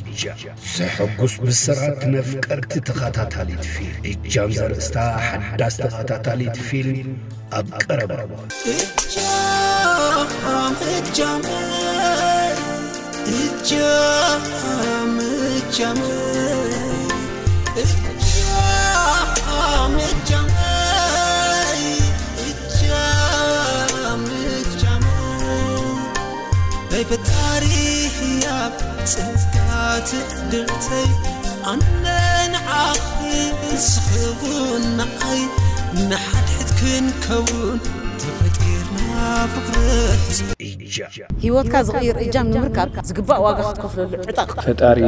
እጃ ዘሐጉስ ብስራት ነፍቀርቲ ተኸታታሊት ፊልም። እጃም ዘርእስታ ሓዳስ ተኸታታሊት ፊልም ኣብ ቀረባ እዋን። እጃም፣ እጃም፣ እጃም፣ እጃም፣ እጃም፣ እጃም፣ እጃም፣ እጃም። ናይ ፈጣሪ ህያብ ጸጋ ትዕድልተይ፣ ኣነ ንዓኺ ንስኺ እውን ንዓይ፣ ንሓድሕድ ክንከውን ተፈጢርና ፍቕረይ። እጃ። ህይወትካ ዝቕይር እጃም ንምርካብ ዝግባእ ዋጋ ክትከፍለሉ ዕጠቕ። ፈጣሪ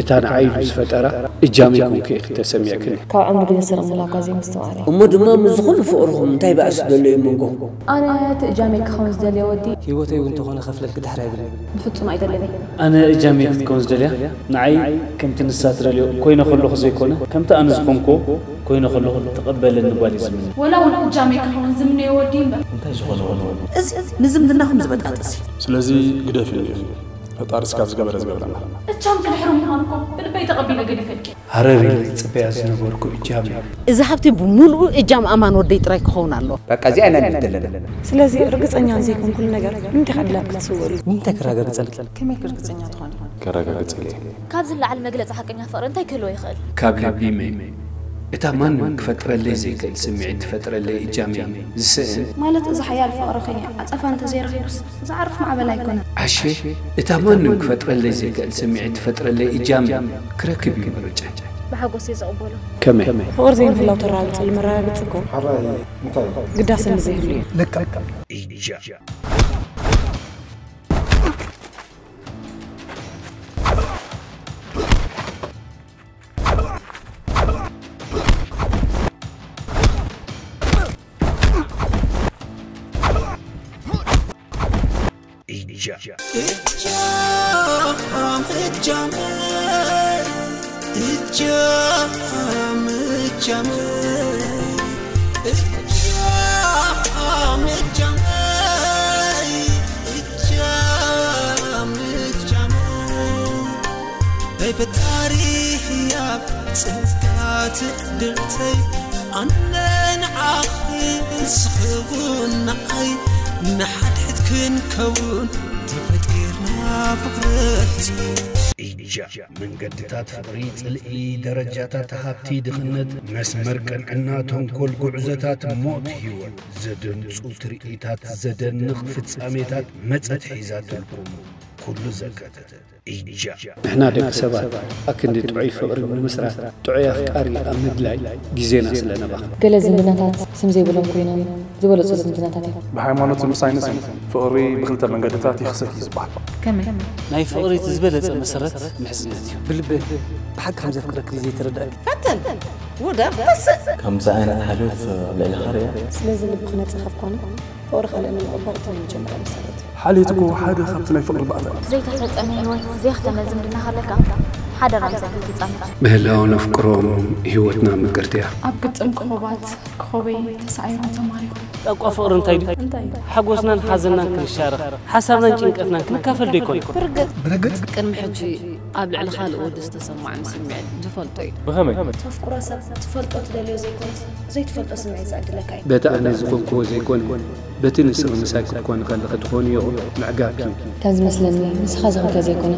እታ ንዓይ ኢሉ ዝፈጠራ እጃመይ ኮንኩ ኢኺ ተሰሚዕክኒ። ካብ ዕምሪ ግን ስርቕ ምህላውካ ዘይምስትውዓል እዩ። እሞ ድማ ምስዚ ኩሉ ፍቕርኹም እንታይ ባእሲ ዘሎ እዩ ኣብ መንጎኹም? ኣነ እቲ እጃመይ ክኸውን ዝደልየ ወዲ ህይወተይ እውን እንተኾነ ከፍለልኪ ድሕር ኣይብልን። ብፍጹም ኣይደልን። ኣነ እጃመይ ክትከውን ዝደልያ ንዓይ ከምቲ ንሳ ትደልዮ ኮይነ ከለኹ ዘይኮነ፣ ከምቲ ኣነ ዝኾንኩዎ ኮይነ ከለኹ ትቐበለኒ ጓል እየ ዝምነ። ወላ እውን እጃመይ ክኸውን ዝምነዮ ወዲ እምበር። እንታይ ዝኾነ ወዲ? እዚ ንዝምድናኹም ዝበጣጥስ እዩ። ስለዚ ግደፊ እንዲኺ። ፈጣሪ እስካብ ዝገበረ ዝገብረና። እቻም ክድሕሩ ምዃንኩም ብልበይ ተቐቢለ ገዲፈልኪ። ሃረር ኢለ ዝጽበያ ዝነበርኩ እጃም እዩ። እዚ ሃብቲ ብምሉኡ እጃም ኣማን ወደይ ጥራይ ክኸውን ኣለዎ። በቃ እዚኣ ኢና ንብል ዘለና። ስለዚ ርግጸኛ ዘይኮንኩሉ ነገር ንምንታይ ዕድላት ክትስውሩ? ንምንታይ ክረጋግጸልኪ? ከመይ ርግጸኛ ትኾኒ? ከረጋግጸልኪ። ካብዚ ንላዕሊ መግለጺ ሓቀኛ ፍቕሪ እንታይ ክህልዎ ይኽእል? ካብ ልቢ መይ እታ ማንም ክፈጥረለይ ዘይክእል ስምዒት ትፈጥረለይ እጃመይ ዝስእን። ማለት እዚ ሓያል ፍቕርኺ ዓጸፋ እንተዘይረኺቡስ ዝዓርፍ ማዕበል ኣይኮነን። ዓሼ እታ ማንም ክፈጥረለይ ዘይክእል ስምዒት ትፈጥረለይ እጃመይ ክረክብ እዩ ምርጫይ። ብሓጎስ እየ ዝቕበሎ። ከመይ? ፍቕሪ ዘይምህላው ተረጋግጸሉ መረጋገጺ እኮ ሓራይ እንታይ? ግዳሰ ንዘይህሉ እዩ። ልክዕ። እጃ። እጃ። እጃም፣ እጃም፣ እጃም፣ እጃም፣ እጃም፣ እጃም፣ እጃም። ናይ ፈጣሪ ህያብ ጸጋ ትዕድልተይ፣ ኣነ ንዓኺ ንስኺ እውን ንዓይ፣ ንሓድሕድ ክንከውን ተፈጢርና ፍቕሪ። እጃ መንገድታት ፍቕሪ፣ ጽልኢ፣ ደረጃታት ሃብቲ፣ ድኽነት፣ መስመር ቅንዕና፣ ተንኮል፣ ጉዕዞታት፣ ሞት፣ ህይወት፣ ዘደንጹ ትርኢታት፣ ዘደንቕ ፍጻሜታት መጸት ሒዛትልኩም ኩሉ ዘካተተ። እጃ። ንሕና ደቂ ሰባት ኣክንዲ ጥዑይ ፍቕሪ ንምስራት ጥዑይ ኣፍቃሪ ኣብ ምድላይ ግዜና ስለ ነባኽን። ገለ ዝምድናታት ስም ዘይብሎም ኮይኖም ዝበለጹ ዝምድናታት እዮም። ብሃይማኖትን ብሳይንስን ፍቕሪ ብኽልተ መንገድታት ይኽሰት እዩ ዝበሃል። ከመይ? ናይ ፍቕሪ እቲ ዝበለጸ መሰረት ምሕዝነት እዩ። ብልብህ ብሓቂ ከም ዘፍቅረኪ ዘይተረዳእኪ። ፈትን፣ ውደቕ፣ ተስእ። ከምዚ ዓይነት ሓልዮት ኣብ ልዕሊኻ ርእያ። ስለዚ ልቢ ክነጽፍ ኣብ ኮነ ፍቕሪ ካልእ ንምቕባል እቲ ናይ መጀመርያ መሰረት እዩ። ሓልዮት እኮ ሓደ ካብቲ ናይ ፍቕሪ ባእታ እዩ። ዘይተፈጸመ ህይወት፣ ዘይኽተመ ዝምድና ከለካ፣ ሓደራ ምሳይ ከይትጻመድ። ምህላው ነፍቅሮም ህይወትና ምቅርቲ እያ። ኣብ ግጥም ኮኾባት፣ ኮኾበይ ተሳኢሩ ተማሪኹ። ቋንቋ ፍቕሪ እንታይ ድዩ? እንታይ? ሓጎስናን ሓዘንናን ክንሻረኽ፣ ሓሳብናን ጭንቀትናን ክንካፈል ዶ ይኮን? ብርግጽ። ብርግጽ። ቅድሚ ሕጂ ኣብ ልዕሊ ካልእ ወዲ ዝተሰማዓኒ ስምዒት ዝፈልጦ እዩ። ብኸመይ? ተፍቅሮ ሰብ ትፈልጦ ትደልዮ ዘይኮነስ ዘይትፈልጦ ስምዒት ዝዕድለካ እዩ። በቲ ኣነ ዝኾንክዎ ዘይኮነ፣ በቲ ንስኺ ምሳይ ክትኮኒ ከለኺ ትኾንዮ ምዕጋብኪ። ከም ዝመስለኒ ንስኻ ዝኾንካዮ ዘይኮነ፣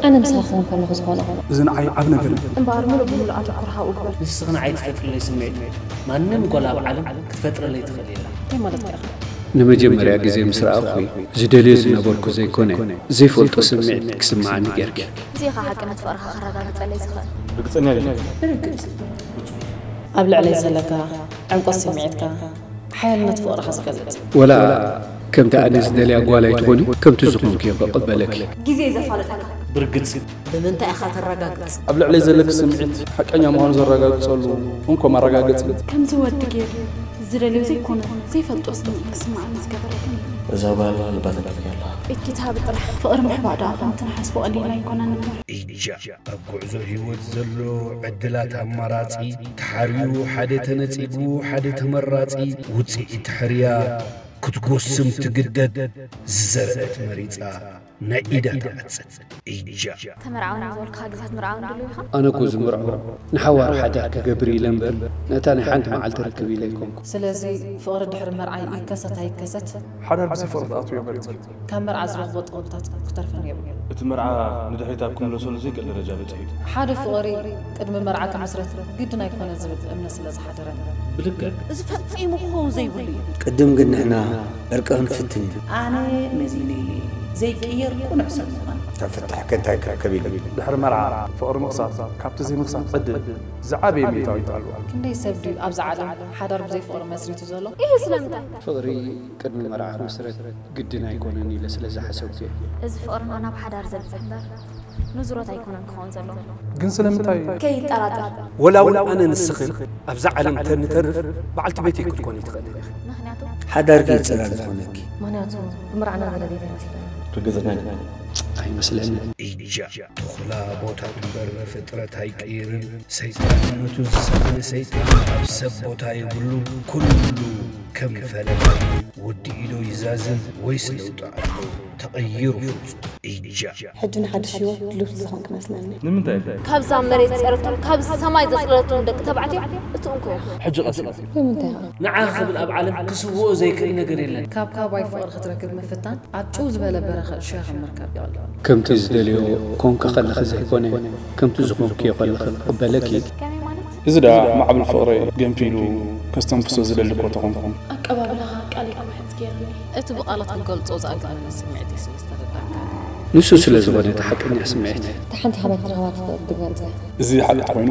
ኣነ ምሳኻ ክኾን ከለኹ ዝኾነ። እዚ ንዓይ ዓቢ ነገር እዩ። እምበኣር ምሉእ ብምሉእ ኣተኩሮ ሃብኡ ግበር። ንስኺ ንዓይ ትፈጥርለይ ስምዒት ማንም ጓል ኣብ ዓለም ክትፈጥረለይ ትኽእል የላ። እንታይ ማለትካ ኢኻ? ንመጀመርያ ግዜ ምስ ረኣኹ ዝደልዮ ዝነበርኩ ዘይኮነ፣ ዘይፈልጦ ስምዒት ክስምዓኒ ጌርኪ። እዚ ኢኻ ሓቅነት ፍቕርኻ ከረጋግጸለይ ዝኽእል። ርግጸኛ ዲኺ? ብርግጽ። ኣብ ልዕለይ ዘለካ ዕምቆት ስምዒትካ፣ ሓያልነት ፍቕርኻ ዝገልጽ። ወላ ከምቲ ኣነ ዝደልያ ጓል ኣይትኾኒ፣ ከምቲ ዝኾንክዮ ክቕበለኪ። ግዜ ዘፋልጠካ። ብርግጽ። ብምንታይ ኢኻ ተረጋግጽ? ኣብ ልዕለይ ዘለኪ ስምዒት ሓቀኛ ምዃኑ ዘረጋግጸሉ እንኮ መረጋገጺ። ከምዚ ወዲ ገይሩ ዝደልዮ ዘይኮነ ዘይፈልጦ ስምዒት ክስምዓኒ ዝገበረኒ። እዛ ጓል ልባ ተንኪፍኪ ኣለኻ። ኢድኪ ትሃቢ ጥራሕ። ፍቕሪ ምሕባእ ደኣ ከምቲ ንሓስቦ ቀሊል ኣይኮነን እምበር። እጃ ኣብ ጉዕዞ ህይወት ዘሎ ዕድላት ኣማራጺ፣ ተሓርዩ ሓደ ተነጺጉ ሓደ ተመራጺ፣ ውጽኢት ሕርያ ክትጎስም ትግደድ። ዝዘርአት መሪጻ ናይ ኢዳ ትዓጽድ። ኢጃ። ተመርዓውን ዝበልካ ግዛት ምርዓውን ድሉ ኢኻ? ኣነ እኮ ዝምርዖ ንሓዋሩ ሓዳር ክገብር ኢለ እምበር ነታ ናይ ሓንቲ መዓልቲ ርክብ ኢለ ኣይኮንኩ። ስለዚ ፍቕሪ ድሕሪ መርዓ ይከሰት ኣይከሰት ሓዳር ብዘይ ፍቕሪ ክትኣትውዮ መሪጽ። ካብ መርዓ ዝረኽቦ ጥቕምታት ክተርፈን የብሉ። እቲ መርዓ ንድሕሪት ኣብ ክምለሰሉ ዘይክእል ደረጃ በጺሑ እዩ። ሓደ ፍቕሪ ቅድሚ መርዓ ክምስረት ግድን ኣይኮነ ዝብል እምነት ስለ ዝሓደረን። ብልክዕ እዚ ፈጺሙ ክኸውን ዘይብሉ እዩ። ቅድም ግን ንሕና ዕርቂ ክንፍትን እዩ። ኣነ መዚነ ዘይቅየር ቁኑዕ ሰብ ምዃን። ተፍትሕ ከንታይ ክርከብ ኢሉ። ድሕሪ መርዓ ፍቕሪ ምኽሳብ ካብቲ ዘይምኽሳብ ዕድል ዝዓበየ ሚእታዊት ኣለዎ። ክንደይ ሰብ ድዩ ኣብዚ ዓለም ሓዳር ብዘይ ፍቕሪ መስሪቱ ዘሎ? ይህ ስለምንታይ? ፍቕሪ ቅድሚ መርዓ ክምስረት ግድን ኣይኮነን ኢለ ስለ ዝሓሰብኩ እየ። እዚ ፍቕርና ናብ ሓዳር ዘብጽሕ እምበር ንዙሮት ኣይኮነን ክኸውን ዘለዎ። ግን ስለምንታይ? ከይጠራጠር ወላ እውን ኣነ ንስኽን ኣብዛ ዓለም ተንተርፍ በዓልቲ ቤተይ ክትኮኒ ትኽእልን ኢኺ። ምኽንያቱ ሓዳርኪ እዩ ጽላል ዝኾነኪ። ምኽንያቱ ብምርዓና ዘለቤት ኣይመስለኒ። ርግጽና ኣይመስለንን። ኢጃ ተኹላ ቦታ እምበር ንፍጥረት ኣይቅይርን። ሰይጣንነቱ ዝሰኣነ ሰይጣን ኣብ ሰብ ቦታ የብሉን። ኩሉ ከም ፈለማ ወዲ ኢዶ ይዛዝም ወይስ ለውጢ ኣሎ? ተቐይሩ ፍጹም ኢጃ። ሕጂ ንሓድሽ ህይወት ድልውቲ ዝኾንክ መስለኒ። ንምንታይ? ካብዛ መሬት ጸረቶም ካብ ሰማይ ዘጽለለቶም ደቂ ተባዕትዮ እቲ እንኮ ኢኻ። ሕጂ ቀስ ኢልካ ንምንታይ ኸ? ንዓኻ ዝብል ኣብ ዓለም ክስውኦ ዘይክእል ነገር የለን። ካብ ካባይ ፍቕሪ ክትረክብ ምፍታን ኣብ ጭው ዝበለ በረኸ እሾኽ ምርካብ ይቕልል። ከምቲ ዝደልዮ ኮንኪ ከለኺ ዘይኮነ ከምቲ ዝኾንክዮ ከለኺ ክቕበለኪ። ከመይ ማለት? እዚ ደኣ ማዕበል ፍቕሪ ገንፊሉ ከስተንፍሶ ዝደሊ እኮ ተኾንኩም። ኣቀባብላኻ ቃል ይኩሕጽ ገይርኒ። እቲ ብቓላት ክገልጾ ዝኣገመኒ ስምዒት እዩ ስለ ዝተረዳእካ። ንሱ ስለ ዝኾነ እቲ ሓቀኛ ስምዒት። እታ ሓንቲ ሓዳር ክትረኽባ ትኽእል ብግንጸ። እዚ ሓቂ ተኾይኑ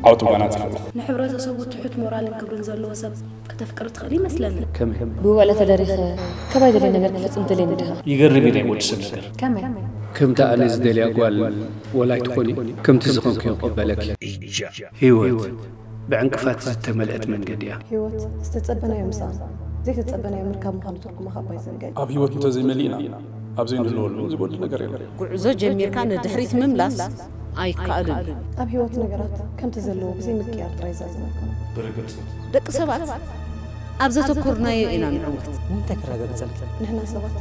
ዓወት ጓናጽ ይኽእል። ንሕብረተሰቡ ትሑት ሞራልን ክብርን ዘለዎ ሰብ ከተፍቅር ትኽእል ይመስለኒ። ከመይ? ብውዕለ ተደሪኸ ካባይ ደልየ ነገር ክፍጽም ደልየኒ ድኻ? ይገርም እዩ ናይ ወዲ ሰብ ነገር። ከመይ? ከምቲ ኣነ ዝደልያ ጓል ወላ ኣይትኾኒ ከምቲ ዝኾንክዮ ክቕበለኪ። ኢጃ ህይወት ብዕንቅፋት ዝተመልአት መንገዲ እያ። ህይወት ዝተጸበናዮ ምስኣን ዘይተጸበናዮ ምርካብ ምዃኑ ትርጉማ ካብ ኣይዘንጋይ። ኣብ ህይወት እንተዘይመሊእና ኣብ ዘይንህልወሉ ዝጎድል ነገር የለን። ጉዕዞ ጀሚርካ ንድሕሪት ምምላስ ኣይከኣልን እዩ። ኣብ ህይወት ነገራት ከምቲ ዘለዎ ብዘይ ምቅያር ጥራይ ዛዘም ኣይኮነን። ብርግጽ ደቂ ሰባት ኣብ ዘተኮርናዮ ኢና ንዕወት። ንምንታይ ክረጋግጸልኪ? ንሕና ሰባት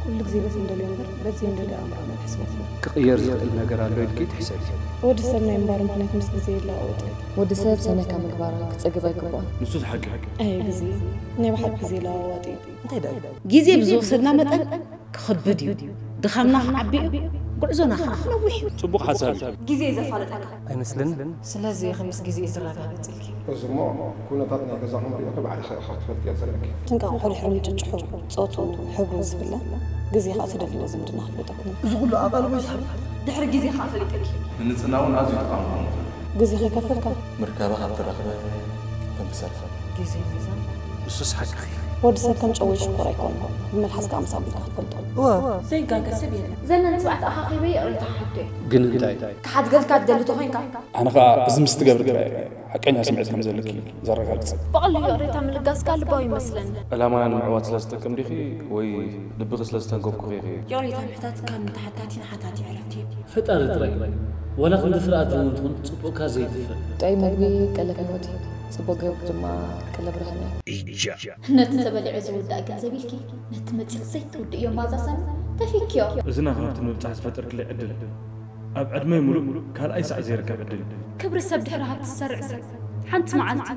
ኩሉ ግዜ በቲ እንደልዮ እምበር በቲ ዘይንደልዮ ኣእምሮና ኣይንሕስበት ኢና። ክቕየር ዝኽእል ነገር ኣሎ ኢልኪ ትሕሰቢ? ወዲ ሰብ ናይ ምንባሩ ምኽንያት ምስ ግዜ ይለዋወጥ እዩ። ወዲ ሰብ ሰነካ ምግባር ክጸግብ ኣይግባኦን። ንሱ ዝሓቂ ኣየ ግዜ ናይ ብሓቂ ግዜ ለዋዋጢ እዩ። እንታይ ደኣ እዩ? ግዜ ብዝወሰድና መጠን ክኸብድ እዩ። ድኻምና ክዓቢ እዩ። ጉዕዞና ከዓ ክነውሕ እዩ። ጽቡቕ ሓሳብ እዩ። ግዜ ዘፋለጠካ ኣይመስልን? ስለዚ ኢኺ ምስ ግዜ ዝረጋገጽልኪ። እዚ እሞ ኩነታት ናይ ገዛኹም ሪኢኺ ባዕልኺ ኢኻ ክትፈልጥዮ ዘለኪ። ትንቃቑሑ ድሕሪ ምጭጭሑ ጾቱ ሕብሩ ዝፍለ ግዜ ከዓ ትደልይዎ ዝምድና ክፍለጠኩም። እዚ ኩሉ ኣቓልቦ ይስሕብ። ድሕሪ ግዜ ከዓ ፈሊጠኪ። ንንጽህና እውን ኣዝዩ ጠቓሚ ክኸውን ይኽእል። ግዜ ከይከፈልካ ምርካባ ካብ ተረኽበ ተንፍሰልካ። ግዜ ሚዛን ንሱስ ሓቅኺ። ወዲ ሰብ ከም ጨወይ ሽኮር ኣይኮነ ብመልሓስ ከዓ ምስ ኣቢልካ ክትፈልጦ። ዘይጋገ ሰብ የለን። ዘለን ትብዓት ኣኻኺበ ይቕሬታ ክሓቶ እየ። ግን እንታይ? ክሓድገልካ ትደሊ ተኾይንካ ኣነ ኸኣ እዚ ምስ ትገብሪ ጥራይ እየ ሓቀኛ ስምዒት ከም ዘለኪ ዘረጋግጽ። ብቐሊሉ ይቕሬታ ምልጋስካ ልባዊ ይመስለኒ። ዕላማና ንምዕዋት ስለ ዝጠቅም ዲኺ ወይ ልብኺ ስለ ዝተንከፍኩኺ ኢኺ? ይቕሬታ ምሕታት ካብ ንተሓታቲን ሓታቲ ዕረፍቲ እዩ። ፈጣሪ ጥራይ እዩ። ዋላ ክንዲ ፍርኣት እውን ትኹን ጽቡቕካ ዘይጥፍእ። ጥዑይ መግቢ ቀለብ ህይወት እዩ። ጽቡቕ ገብ ድማ ቀለብ ርህና እዩ። ኢጃ ነቲ ተበሊዑ ዝውዳእ ገንዘብ ኢልኪ ነቲ መጺእ ዘይትውድእዮ ማዛ ሳሚ ተፊክዮ። እዚ ናኻ ሃብቲ ንምብጻሕ ዝፈጠርክለይ ዕድል ኣብ ዕድመይ ሙሉእ ካልኣይ ሳዕ ዘይርከብ ዕድል እዩ። ክብሪ ሰብ ድሕሪ ሃብቲ ዝሰርዕ ሰብ ሓንቲ መዓልቲ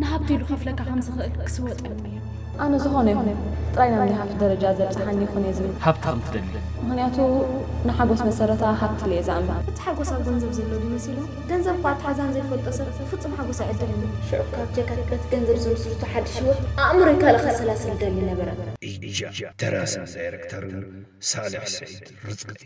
ንሃብቲ ኢሉ ከፍለካ ከም ዝኽእል ክስወጠኒ እዩ። ኣነ ዝኾነ ይኹን ጥራይ ናብ ናይ ሃብቲ ደረጃ ዘብጽሓኒ ይኹን እየ ዝብል። ሃብቲ ከም ትደሊ። ምኽንያቱ ንሓጎስ መሰረታ ሃብቲ ኢለ እየ ዝኣምን። እቲ ሓጎስ ኣብ ገንዘብ ዘሎ ድዩ መሲሉ? ገንዘብ እኳ ኣትሓዛን ዘይፈልጦ ሰብ ብፍጹም ሓጎስ ኣይዕድልን እዩ። ሽዑ ካብ ጀካት በቲ ገንዘብ ዝምስርቶ ሓድሽ ህይወት ኣእምሮይ ካልእ ከሰላስል ደሊ ነበረ። ኢጃ ደራስን ዳይረክተርን ሳልሕ ሰዒድ ርዝቂ።